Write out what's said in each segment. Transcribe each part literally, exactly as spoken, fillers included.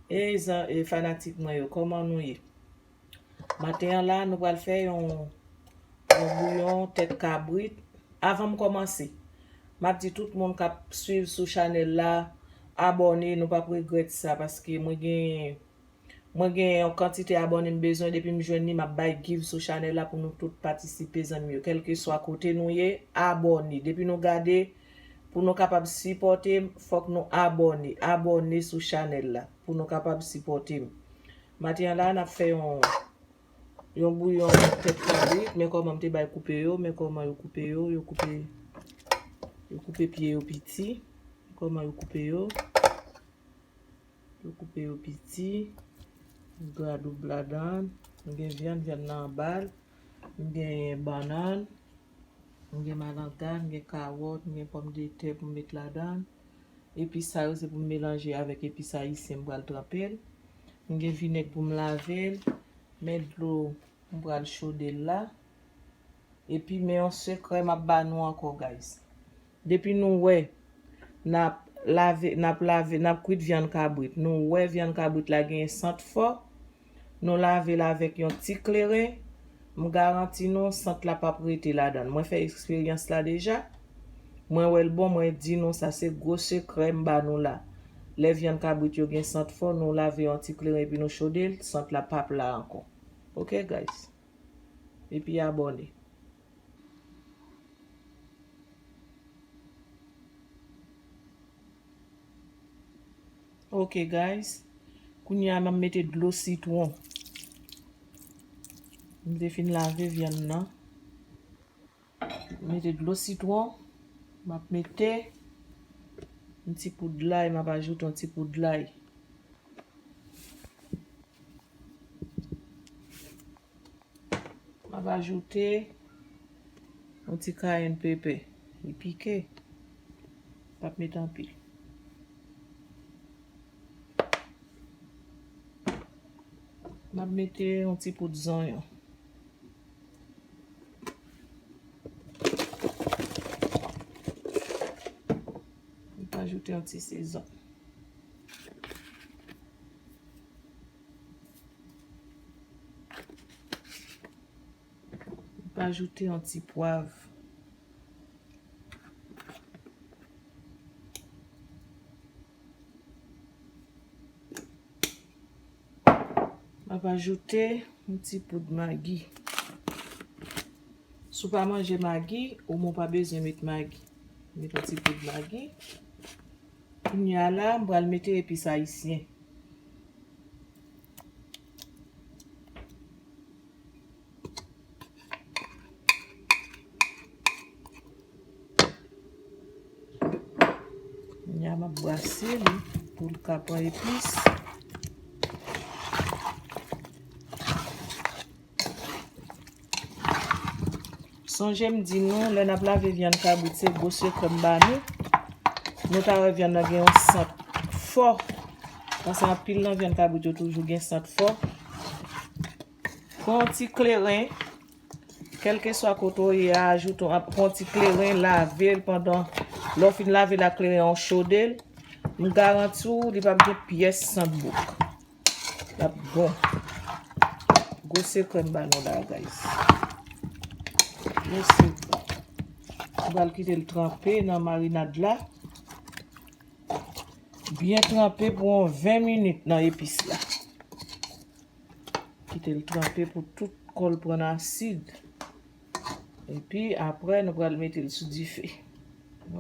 E zan-, e fanatik mwen yo, kòman nou ye? Maten an la, nou pral fè yon, yon bouyon tèt kabrit. Avan m kòmanse, m ap di tout moun k ap swiv sou chanèl la, abòne, nou p ap regrèt sa, paske mwen gen, mwen gen yon kantite abòne m bezwen, depi m jwenn li, m ap bay give sou chanèl la pou nou tout patisipe, zanmi yo. Kèlkeswa kote nou ye, abòne. Depi nou gade, pou nou kapab sipòte m, fòk nou abòne, abòne sou chanèl la, pou nou kapab sipòte m. Maten an la, n ap fè yon, yon bouyon tèt kabrit, men kòman m te bay koupe yo, men kòman yo koupe yo, yo koupe, yo koupe pye yo piti, kòman yo koupe yo, yo koupe yo piti, gwadoub ladan, m gen vyann, vyann nan anba l, m gen bannann, m gen malanga, m gen kawòt, m gen pòmdetè pou m met ladan. Epis sa yo se pou m melanje avèk epis ayisyen m pral tranpe l. M gen vinèg pou m lave l. Men dlo m pral chode l la. Epi men yon sekrè m ap ba nou ankò, guys. Depi nou wè n ap lave, n ap lave, n ap kwit vyann kabrit, nou wè vyann kabrit la genyen sant fò, nou lave l avèk yon ti kleren, m garanti nou sant la p ap rete ladan l. Mwen fè eksperyans la deja. Mwen wè l bon, mwen di nou sa se gwo sekrè m ba nou la. Lè vyann kabrit yo gen sant fò, nou lave yon ti kleren epi nou chode l, sant la p ap la ankò. Ok, guys? Epi abòne. Ok, guys. Kounye a, m ap mete dlo sitwon. M te fin lave vyann nan. Mete dlo sitwon. M ap mete yon ti poud lay. M ap ajoute yon ti poud lay. M ap ajoute yon ti cayenne pepper. Li pike. M p ap met anpil. M ap mete yon ti poud zonyon. M ap ajoute yon ti sezon. M ap ajoute yon ti pwav. M ap ajoute yon ti poud magi. Si w pa manje magi, ou menm w pa bezwen met magi. Met yon ti poud magi. Kounye a la, m pral mete epis ayisyen. Kounye a, m ap brase li pou l ka pran epis. Sonje m di nou, lè n ap lave vyann kabrit, se gwo sekrè m ba nou. Nou ta wè vyann nan gen yon sant fò. Paske anpil nan vyann kabrit yo toujou gen sant fò. Pran yon ti kleren, kèlkeswa kote w ye a, ajoute yon, pran yon ti kleren, lave l pandan lè w fin lave l ak kleren an, w chode l. M garanti w, li p ap gen pyès sant bouk. L ap bon. Gwo sekrè m ba nou la, guys. Gwo sekrè. M pral kite l tranpe nan marinad la. Byen tranpe pou yon ven minit nan epis la. Kite l tranpe pou tout kò l pran asid. Epi apre, nou pral mete l sou dife.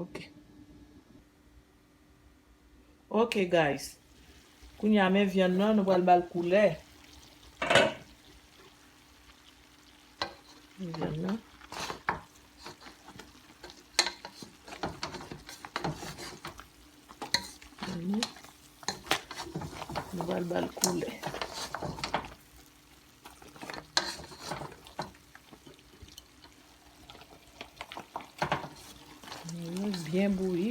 Ok. Ok, guys. Kounye a, men vyann nan, nou pral ba l koulè. Men vyann nan. Mhm. Nou pral ba l koulè. Byen bouyi.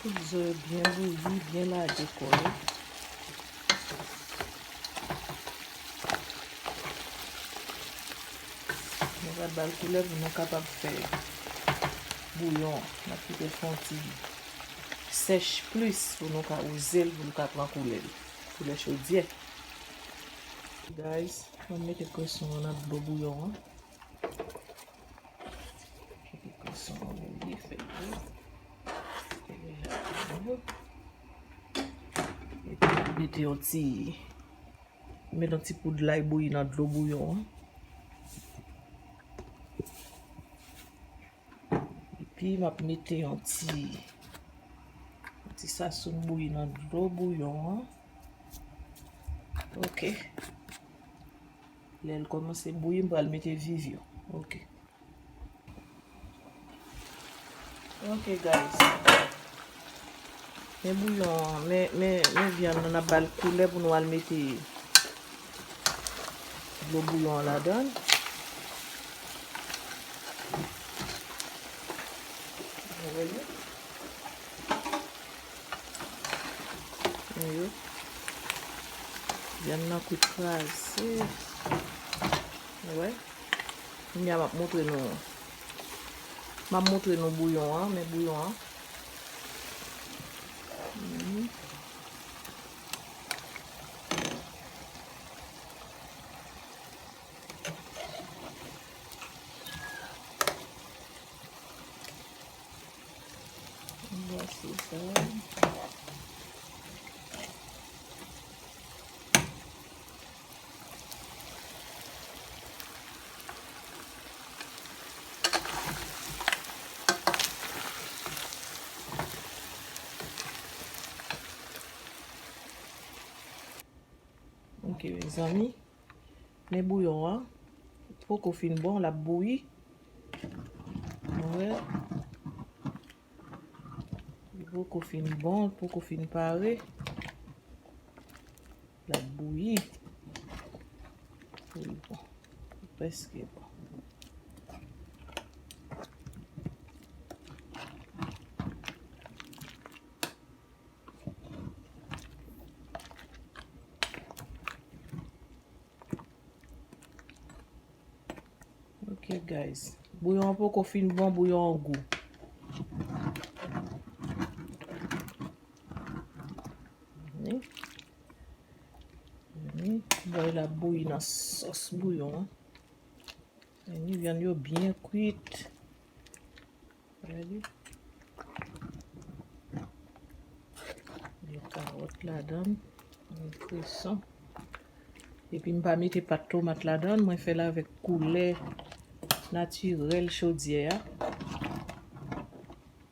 Tout zo yo byen bouyi, byen lage kò yo. Nou pral ba l koulè pou nou kapab fè bouyon an. N ap kite l fè yon ti sèch plis pou nou ka wouze l, pou l ka pran koulè l. Koulè chodyè. Guys, mwen mete kreson an nan dlo bouyon an. Mete kreson an bouyi, fè bouyi. Epi mete yon ti Met yon ti poud lay bouyi nan dlo bouyon an. Epi m ap mete yon ti, yon ti sasoun bouyi nan dlo bouyon an. Ok. Lè l kòmanse bouyi, m pral mete viv yo. Ok. Ok, guys. Men bouyon an, men, men, men vyann nan, n ap ba l koulè pou nou al mete dlo bouyon an ladan l. Ou wè li? Ou wè? Vyann nan kwit kraze. Ou wè? Kounye a m ap montre nou. M ap montre nou bouyon an, men bouyon an. Mhm. Voici sa. Ok, mezanmi. Men bouyon an poko fin bon, l ap bouyi. Ou wè? Li poko fin bon, li poko fin pare. L ap bouyi. Wi, bon. Li prèske bon. Ok, guys. Bouyon an poko fin bon, bouyon an gou. Ni. Ni. Bòy la bouyi nan sòs bouyon an. Ni vyann yo byen kwit. Gade. Yon kawòt ladan l, yon kreson. Epi m pa mete pat tomat ladan l, mwen fè l avèk koulè natirèl chodyè a.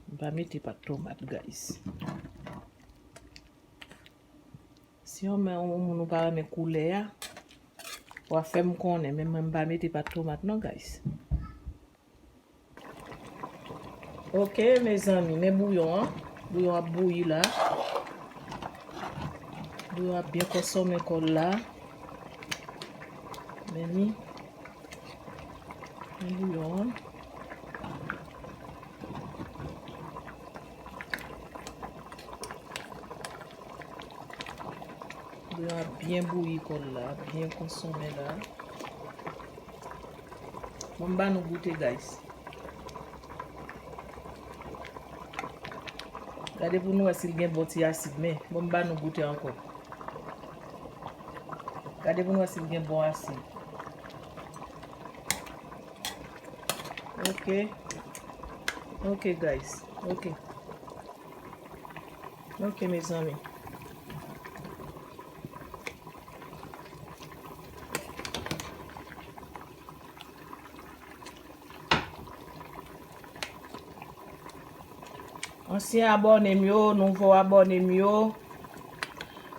M pa mete pat tomat, guys. Si yon men yon moun ou pa renmen koulè a, w a fè m konnen, men mwen m pa mete pat tomat non, guys. Ok, mezanmi, men bouyon an. Bouyon ap bouyi la. Bouyon ap byen konsonmen kò l la. Men ni. Men bouyon an. Bouyon an ap byen bouyi kò l la, ap byen konsonmen la. Bon, m ba nou goute, guys. Gade pou nou wè si l gen bon ti asid, men bon, m ba nou goute ankò. Gade pou nou wè si l gen bon asid. Ok. Ok, guys. Ok. Ok, mezanmi. Ansyen abòne m yo, nouvo abòne m yo,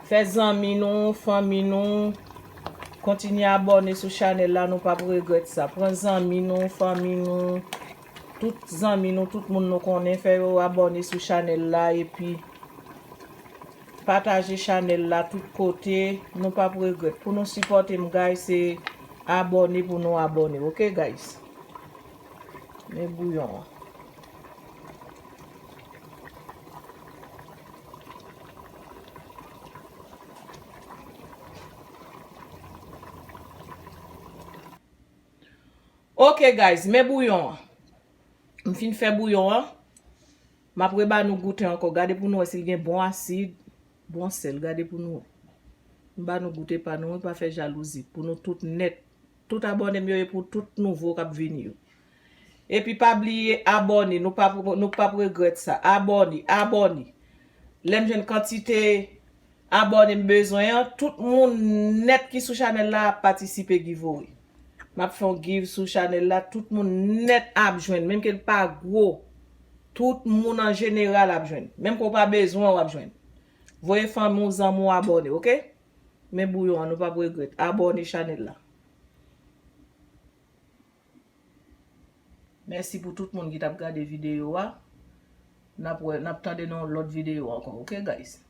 fè zanmi nou, fanmi nou, kontinye abòne sou chanèl la, nou p ap regrèt sa. Pran zanmi nou, fanmi nou, tout zanmi nou, tout moun nou konnen, fè yo abòne sou chanèl la, epi pataje chanèl la tout kote, nou p ap regrèt. Pou nou sipòte m, guys, se abòne pou nou abòne, ok, guys? Men bouyon an. Ok, guys, men bouyon an. M fin fè bouyon an. M ap reba nou goute ankò. Gade pou nou wè si l gen bon asid, bon sèl. Gade pou nou wè. M ba nou goute pa nou, wi, pa fè jalouzi. Pou nou tout nèt. Tout abòne m yo, e pou tout nouvo k ap vini yo. Epi pa bliye abòne, nou p ap, nou p ap regrèt sa. Abòne, abòne. Lè m jwenn kantite abòne m bezwen an, tout moun nèt ki sou chanèl la ap patisipe giveaway. M ap fè yon give sou chanèl la, tout moun nèt ap jwenn, menm ke l pa gwo. Tout moun an jeneral ap jwenn. Menm ke w pa bezwen, w ap jwenn. Voye fanmi w, zanmi w abòne, ok? Men bouyon an, nou p ap regrèt. Abòne chanèl la. Mèsi pou tout moun ki t ap gade videyo a. N ap wè, n ap tande nan yon lòt videyo ankò, ok, guys?